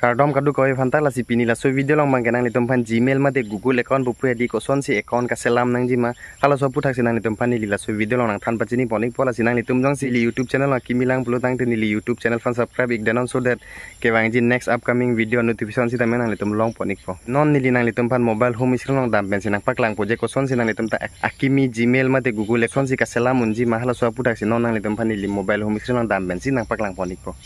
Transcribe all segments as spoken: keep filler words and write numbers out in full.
Kardom kadokave aphanta, lasi pini laso video along abangke nanglitum aphan Gmail mate Google account pupu hedi kosonsi account kaselam nangjima, halaso aputhaksi nanglitum aphan neli laso video along nangthan pachini pon-ikpo. Lasi nanglitum jongsi neli YouTube channel along akimi lang pulo tangte neli YouTube channel aphan subscribe ik danon, so that kevangji next upcoming video notification sitame nanglitum long pon-ikpo. Non neli nanglitum aphan mobile home screen along dam pensi nangpaklangpo je kosonsi nanglitum ta ak-, akimi Gmail mate Google account si kaselam unjima, halaso aputhaksi non nanglitum aphan neli mobile home screen along dam pensi nangpaklang pon-ikpo.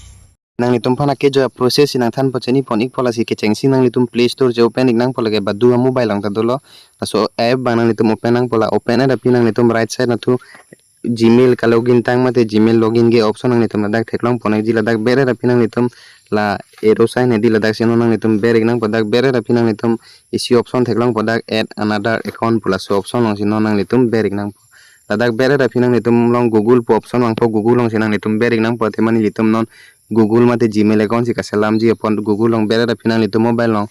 Nanglitum aphan akejo a-process si nangthan pachini pon-ikpo. Lasi kechengsi nanglitum Play Store che-open ik nangpo, lake badu a-mobile along ta dolo. Laso app abang nanglitum open nangpo. La open et aphi nanglitum right side nathu Gmail ka-login tang mate Gmail login ge option nanglitum ladak theklong pon-ikji. Ladak ber et aphi nanglitum la arrow sign hedi ladaksi non nanglitum ber ik nangpo. Dak ber et aphi nanglitum isi option theklongpo, dak add another account pu laso option alongsi non nanglitum ber ik nangpo. Ladak ber et aphi nanglitum along Google pu option vangpo, Google alongsi nanglitum ber ik nangpo. Athema nelitum non Google mate Gmail account si kaselamji apot Google along ber et aphi nanglitum mobile along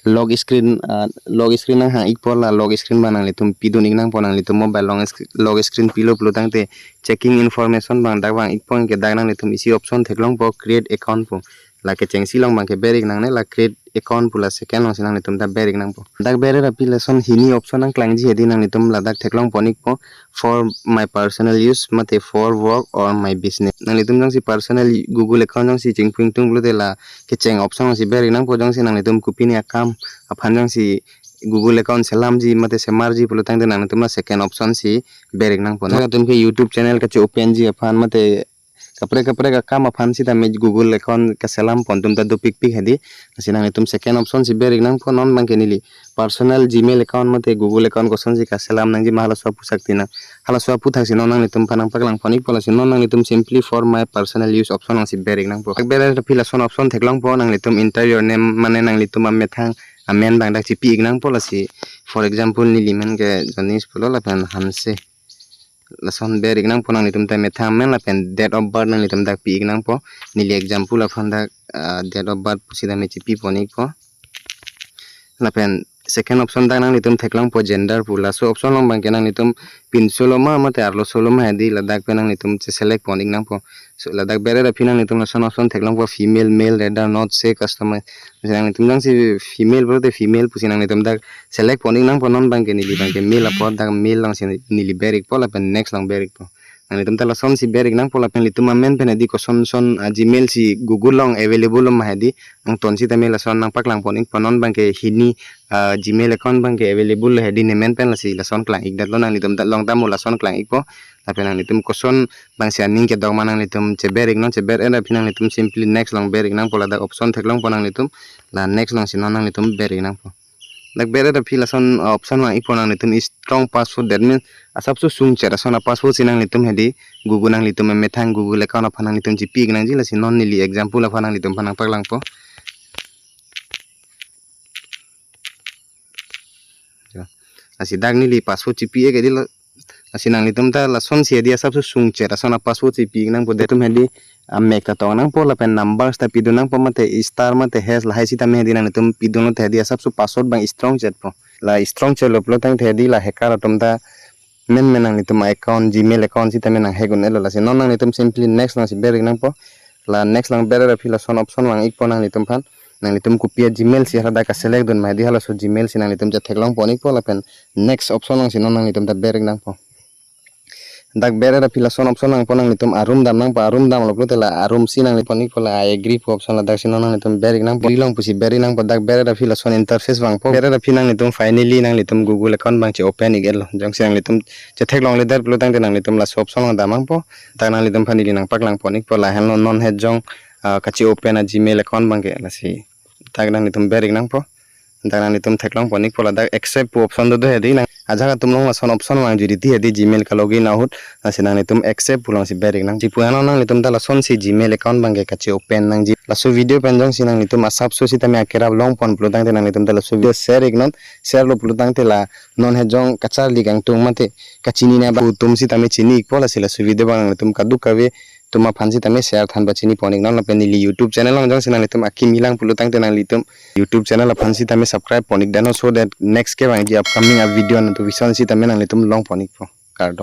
lock screen, ah, lock screen nanghang ikpo. La lock screen abang nanglitum pidun ik nangpo. Nanglitum mobile along sc-, lock screen pilo pulo tangte checking information abang dak vang ikpo, anke dak nanglitum isi option theklongpo create account pu. La kechengsi along abangke ber ik nangne, la create account pu la second alongsi nanglitum ta ber ik nangpo. Dak ber et aphi lason hini option nangklangji hedi nanglitum ladak theklong pon-ikpo, for my personal use mate for work or my business. Nanglitum jongsi personal Google account jongsi chingpu ingtung pulote la kecheng option alongsi ber ik nangpo. Jongsi nanglitum kopine akam aphan jongsi Google account selamji mate semarji pulo tangte nanglitum la second option si ber ik nangpo. Nanglitum ke YouTube channel kache-openji aphan mate kaprek kaprek akam aphan sitame Google account kaselam pon atum ta dopikpik hedi. Lasi nanglitum second option si ber ik nangpo. Non abangke neli personal Gmail account mate Google account kosonsi kaselam nangjima, halaso aputhak tina, halaso aputhaksi non nanglitum aphan nangpaklang pon-ikpo. Lasi non nanglitum simply for my personal use option alongsi ber ik nangpo. Dak ber et aphi lason option theklongpo, nanglitum enter your name mane nanglitum amethang amen abang dak chipi ik nangpo. Lasi for example neli men ke Jonis pulo lapen Hanse. Lason ber ik nangpo, nanglitum ta methang amen lapen date of birth nanglitum dak pi ik nangpo. Neli example aphan dak, ah, date of birth pusitame chipi pon-ikpo. Lapen second option dak nanglitum theklongpo gender pu. Laso option along abangke nanglitum pinso lo ma mate arloso lo ma hedi ladak pen nanglitum che-select pon ik nangpo. So ladak ber et aphi nanglitum lason option theklongpo female, male, rather, not, say, customer. Lasi nanglitum jongsi female pulote female pusi nanglitum dak select pon ik nangpo. Non abangke neli abangke male apot dak male alongsi neli ber ikpo lapen next along ber ikpo. Nanglitum ta lasonsi ber ik nangpo lapen ilitum amen pen hedi koson son, ah, Gmail si Google along available lo ma hedi angton sitame lason nangpaklang pon ikpo. Non abangke hini, ah, Gmail account abangke available lo hedi nemen pen, lasi lason klang ik detlo. Nanglitum ta long tamo lason klang ikpo. Lapen nanglitum koson abangsi aning kedok ma nanglitum cheber ik non, cheber et aphi nanglitum simply next along ber ik nangpo. Ladak option theklongpo nanglitum, la next alongsi non nanglitum ber ik nangpo. Dak ber et aphi lason, uh, option vang ikpo, nanglitum strong password, that means asapso sungchet ason a-password si nanglitum hedi Google nanglitum amethang Google account aphan nanglitum chipi ik nangji. Lasi non neli example aphan nanglitum aphan nangpaklangpo. Lasi dak neli password chipi ik hedi lo. Lasi nanglitum ta lasonsi hedi asapso sungchet ason a-password si pi ik nangpo. Ilitum hedi amek ta tong nangpo lapen numbers ta pidun nangpo mate star mate hash lahai sitame hedi nanglitum pidunlo te hedi asapso password abang strong chetpo. La strong chetlo pulo tangte hedi la hacker atum ta menmen nanglitum account, Gmail account sitame nang hack un-elo. Lasi non nanglitum simply next alongsi ber ik nangpo. La next along ber et aphi lason option vang ikpo nanglitum aphan. Nanglitum kopi a-Gmail si haladak ka-select dun ma hedi halaso Gmail si nanglitum chetheklong pon ikpo lapen next option alongsi non nanglitum ta ber ik nangpo. Dak ber et aphi lason option vangpo, nanglitum a-room dam nangpo, a-room damlo pulote la a-room si nangli pon ikpo, la I agree pu option ladaksi non nanglitum ber ik nangpo. Agree long pusi ber ik nangpo. Dak ber et aphi lason interface vangpo. Ber et aphi nanglitum finally nanglitum Google account abang che-open ik-elo. Jongsi nanglitum chetheklongle det pulo tangte nanglitum laso option along dam nangpo. Dak nanglitum aphan neli nangpaklang pon ikpo, lahenlo non het jong, ah, kache-open a-Gmail account abangke. Lasi dak nanglitum ber ik nangpo. Dak nanglitum theklong pon ikpo, ladak accept pu option do do hedi nang. Ajahak atum along lason option vangji riti hedi Gmail ka-login ahut. Lasi nanglitum accept pu alongsi ber ik nang. Chipu ano nanglitum ta lasonsi Gmail account abangke kache-open nangji. Laso video pen jongsi nanglitum asapso sitame akerap long pon pulo tangte nanglitum ta laso video share ik non. Share lo pulo tangte la non het jong kacharli kangtung mate kachinine abang atum sitame chini ikpo. Lasi laso video abang nanglitum kadokave atum aphan sitame share than pachini pon ik non lapen neli YouTube channel along jongsi nanglitum akimi lang pulo tangte nanglitum YouTube channel aphan sitame subscribe pon ik dano, so that next kevangji upcoming a-video notification sitame nanglitum long pon ikpo. Kardom.